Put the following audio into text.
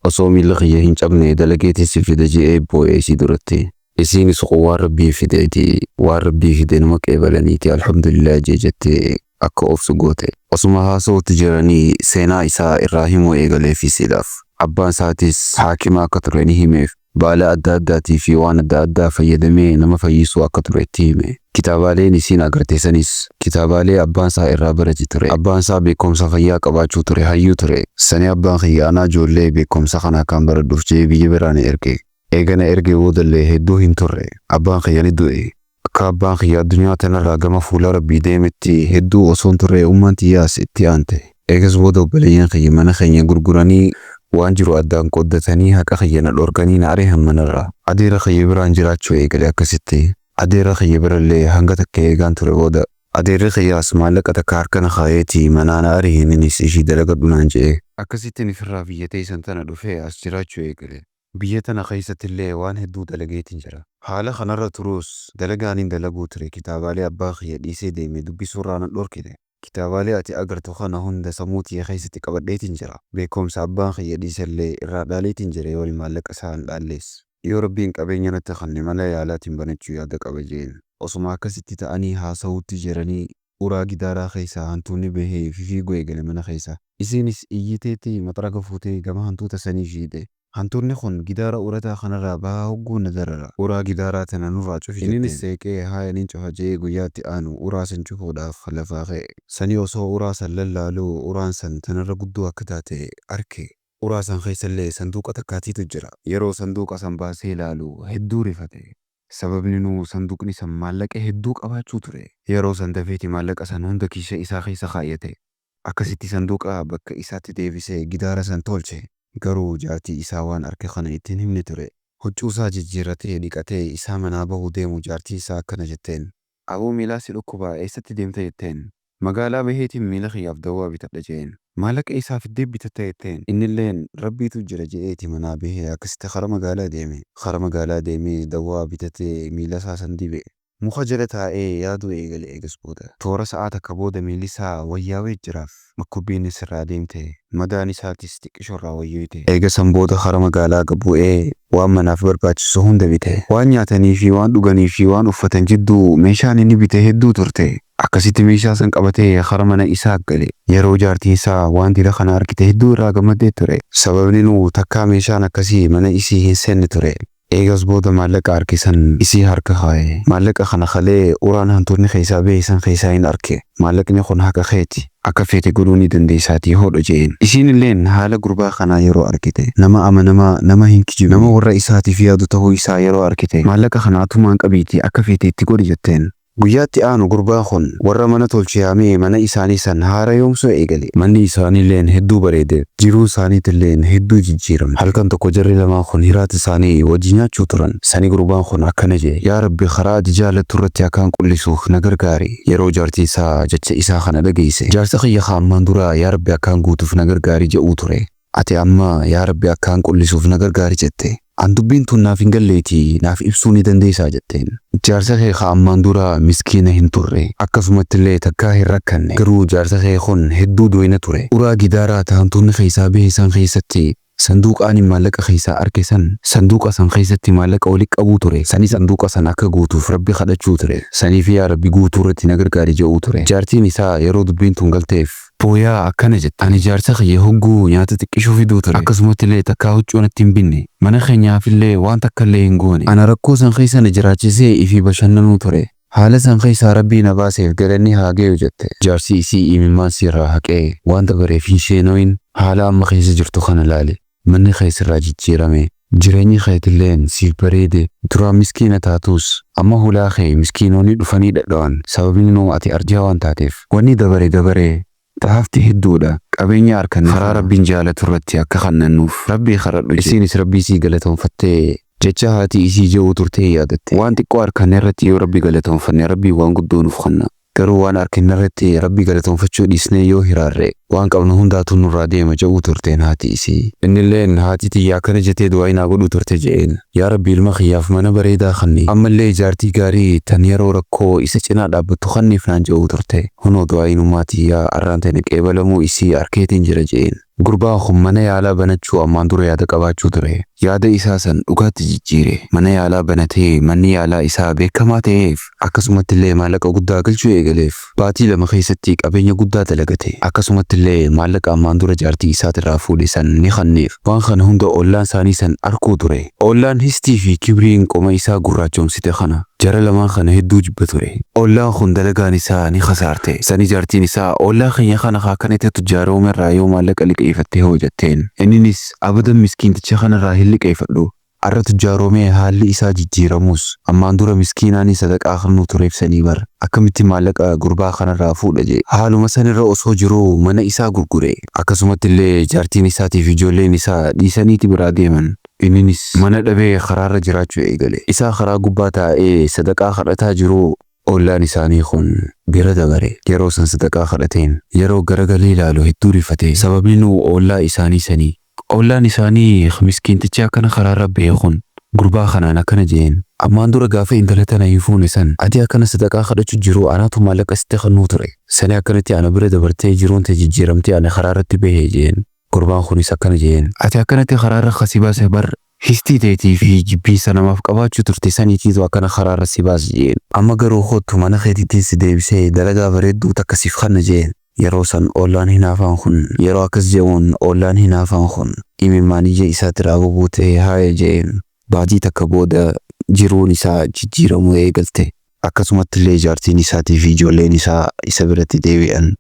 Osoo miilli kiyya hin cabne dalageetiin si fida je'ee boo'e isii duratti. Isiinis kun waan Rabbii fideeti, waan Rabbii fide numa qeebalaniiti alhamdulillah jee jettee akka obsu goote. Osuma haasawutti jiranii seenaa isaa irraa himuu eegaleef isiidhaaf. Abbaan isaatis haakima akka ture ni himeef. Baala adda addaatii fi waan adda addaa fayyadamee nama fayyisuu akka ture itti hime. Kitaabaaleen isiin agarte sanis kitaabaalee abbaan isaa irraa barate ture. Abbaan isaa beekkomsa fayyaa qabaachuu ture, hayyuu ture. Sani abbaan kiyya anaa joollee beekkomsa kana akkaan baradhuuf je'ee biyya biraa na erge. Eega na ergee boodallee hedduu hin turre. Abbaan kiyya ni du'e. Akka abbaan kiyya addunyaa tanarraa gama fuula Rabbii deemetti hedduu osoo hin turre ummaan tiyyaas itti aante. Eegas booda obboleeyyan kiyya mana keenya gurguranii waan jiru addaan qooddatanii haqa kiyya na dhoorkanii na arihan manarraa. Adeera kiyya biraan jiraachuu eegale akkasitti. Adeera kiyya birallee hanga takka eegaan ture booda adeerri kiyyaas maallaqa takka harka na kaayeeti manaa na arihe ninis ishii dalagadhu naan je'e. Akkasittin ifirraa biyya teeysan tana dhufee as jiraachuu eegale. Biyya tana keeysattillee waan hedduu dalageetin jira. Haala kanarra turuus dalagaanin dalaguu ture kitaabaalee abbaa kiyya dhiisee deeme dubbisuurraa nan dhorkine. Kitaabaalee ati agartu kana hunda sammuu tiyya keeysatti qabadheetin jira. Beekkomsa abbaan kiyya dhiisellee irraa dhaaleetin jira yooni maallaqa isaa hin dhaallees. Yoo Rabbiin qabeenya natti kanne mana yaalaatin banachuu yaada qaba je'een. Osuma akkasitti ta'anii haasawutti jiranii uraa gidaaraa keessaa hantuunni bahee fifiiguu eegale mana keessa. Isiinis iyyiteeti maxraga fuutee gama hantuuta sanii fiiyde. Hantuunni kun gidaara urataa kanarraa bahaa hogguu na darara. Uraa gidaaraa tana nurraa cufi jetteen. Inninis seeqee haaya nin cufa je'ee guyyaa itti aanu uraa san cufuudhaaf lafaa ka'e. Sani osoo uraa san lallaaluu uraan san tanarra guddoo akka taate arke. Uraa san keessallee sanduuqa takkaatiitu jira. Yeroo sanduuqa san baasee laalu hedduu rifate. Sababninuu sanduuqni san maallaqa hedduu qabaachuu ture. Yeroo san dafeeti maallaqa san hunda kiisha isaa keessa kaayyate. Akkasitti sanduuqa bakka isaatti deebisee gidaara san tolche. Garuu jaartii isaa waan arke kana itti hin himne ture. Huccuusaa jijjiirratee dhiqatee isaa manaa bahuu deemu jaartiin isaa akkana jetteen. Aboo miilaa si dhukkubaa eessatti deemta jetteen. Magaalaa baheetiin miila kiyyaaf dawaa bitadha je'een. Maallaqa eessaa fiddee bitatta jetteen. Innilleen Rabbiitu jira je'eeti manaa bahee akkasitti kara magaalaa deeme. Kara magaalaa deemee dawaa bitatee miilasaa san dibe. Muka jala taa'ee yaaduu eegale eegas booda. Toora sa'aa takka booda miillisaa wayyaawee jiraaf. Dhukkubbiinis irraa deemte. Madaan isaatis xiqqisho irraa wayyooyte. Eega san booda kara magaalaa gad bu'ee waan manaaf barbaachisu hunda bite. Waan nyaatanii fi waan dhuganii fi waan uffatan jidduu meeshaan inni bite hedduu turte. Akkasitti meeshaa san qabatee kara mana isaa gale. Yeroo jaartiin isaa waan dila kana argite hedduu irraa gammaddee ture. Sababninuu takkaa meeshaan akkasii mana isii hin seenne ture. Eegas booda maallaqa arke san isii harka kaaye. Maallaqa kana kalee uraan hantuutni keessaa bahe san keessaayin arke. Maallaqni kun haqa keeti. Akka feete godhuu ni dandeessaatii hodhu je'een. Isiinilleen haala gurbaa kanaa yeroo argite, nama amanamaa, nama hin kijibne, nama warra isaatiif yaadu tahuu isaa yeroo arkite, maallaqa kana atumaan qabiitii akka feete itti godhi jetteen. Guyyaa itti aanu gurbaan kun warra mana tolchu yaamee mana isaanii san haarayoomsuu eegale. Manni isaaniilleen hedduu bareede. Jiruun isaaniitilleen hedduu jijjiiramte. Halkan tokko jarri lamaan kun hiraata isaanii wajji nyaachuu turan. Sani gurbaan kun akkana je'e, Yaa Rabbi karaa ati jaalattu irratti akkaan qullisuuf na gargaari. Yeroo jaartiin isaa jecha isaa kana dhageeyse, Jaarsa kiyya ka ammaan duraa yaa Rabbi akkaan guutuuf na gargaari je'uu ture. Ati amma yaa Rabbi akkaan qullisuuf na gargaari jette. An dubbiin tun naaf hin galleetii naaf ibsuu ni dandeessaa jetteen. Jaarsa kee ka ammaan duraa miskiina hin turre. Akkasumattillee takkaa hin rakkanne. Garuu jaarsa kee kun hedduu doyna ture. Uraa gidaaraa ta hantuunni keessaa bahe san keessatti sanduuqa anin maallaqa keessaa arke san, sanduuqa san keessatti maallaqa wali qabuu ture. Sani sanduuqa san akka guutuuf Rabbi kadhachuu ture. Saniifi yaa Rabbi guutuu irratti na gargaari je'uu ture. Jaartiin isaa yeroo dubbiin tun galteef. Booyaa akkana jette, Ani jaarsa kiyya hogguu nyaata xiqqishoo fiduu ture, akkasumattillee takkaa huccuu natti hin binne, mana keenyaafillee waan takkallee hin goone. Ana rakkoo san keessa na jiraachisee ifii bashannanuu ture. Haala san keessaa Rabbii na baaseef galanni haa gayu jette. Jaarsi isii imimmaan sii irraa haqee, waan dabareef hin sheenooyin, haala amma keessa jirtu kana laali. Manni kee sirraa jijjiirame, jireenyi keetilleen siif bareede, duraan miskiina taatuus, amma hulaa kee miskiinonni dhufanii dhadhawan, sababninuu ati arjaa waan taateef. Wanni dabare dabaree, ta hafte hedduudha, qabeenya arkanne karaa Rabbiin jaalatu irratti akka kannannuuf Rabbii kadhadhu jedhe. Isiinis Rabbii isii galatoonfattee jecha haati isii je'uu turte yaadatte. Waan xiqqoo arkanne irratti yoo Rabbi galatoonfanne Rabbiin waan guddoo nuuf kanna. Garuu waan arkanne irratti Rabbi galatoonfachuu dhiisnee yoo hiraarre. Waan qabnu hundaatu nurraa deema je'uu turteen haati isii. Innilleen haati tiyya akkana jetee du'aayi naa godhuu turte je'een. Yaa Rabbi ilma kiyyaaf mana bareedaa khanni. Ammallee jaartii gaarii tan yeroo rakkoo isa cinaa dhaabbattu khanniif naan je'uu turte. Hunoo du'aayiin ummaa tiyyaa arraan tana qeebalamuu isii arkeetiin jira je'een. Gurbaan kun mana yaalaa banachuu ammaan dura yaada qabaachuu ture. Yaada isaa san dhugaatti jijjiire. Mana yaalaa banatee manni yaalaa isaa beekamaa ta'eef akkasumattillee maallaqa guddaa galchuu eegaleef. Baatii 2 keessatti qabeenya guddaa dalagate. Akkasumattillee maallaqa ammaan dura jaartii isaatirraa fuudhe san ni khanneef. Waan kana hunda ollaan isaanii san arkuu ture. Ollaan histii fi kibriin qoma isaa gurraachoomsite kana. Jara lamaan kana hedduu jibba ture. Ollaan kun dalagaan isaa ni khasaarte. Sani jaartiin isaa ollaa keenya kana ka akkanatti tujjaaroomerraa yoo maallaqa liqeeyfatte hoo jetteen. Inninis abadan miskiinticha kanarraa hin liqeeyfadhu. Arra tujjaaroomee haalli isaa jijjiiramuus ammaan dura miskiinaani sadaqaa khannuu tureef sanii bar akkamitti maallaqa gurbaa kanarraa fuudha je'e. Haaluma sanirra osoo jiruu mana isaa gurgure. Akkasumattillee jaartiin isaatiif ijoolleen isaa dhiisaniiti biraa deeman. Inninis mana dhabee karaarra jiraachuu eegale. Isaa karaa gubbaa taa'ee sadaqaa kadhataa jiruu ollaan isaanii kun bira dabare. Yeroo san sadaqaa kadhateen yeroo garagalee ilaalu hedduu rifate. Sababninuu ollaa isaanii sanii. Ollaan isaanii miskiintichi akkana karaarra bahe kun gurbaa kanaan akkana je'een. Ammaan dura gaafa intala tana hin fuune san ati akkana sadaqaa kadhachu jiruu anaatu maallaqa sitti khannuu ture. Sani akkanatti ana bira dabartee jiruun tee jijjiiramtee ani karaarratti bahe je'een. Gurbaan kunis akkana je'een. Ati akkanatti karaarra ka si baase bar histii teetii fi jibbiinsa namaaf qabaachuu turte saniitiitu akkana karaarra si baase je'een. Amma garuu koottu mana keetittiin si deebisee dalagaa bareedduu takka siif khanna je'een. Yeroo san ollaan hinaafaan kun yeroo akkas je'uun ollaan hinaafaan kun imimmaan ija isaatiraa bubuutee haaya je'een. Baatii takka booda jiruun isaa jijjiiramuu eegalte. Akkasumattillee jaartiin isaatii fi ijoolleen isaa isa biratti deebi'an.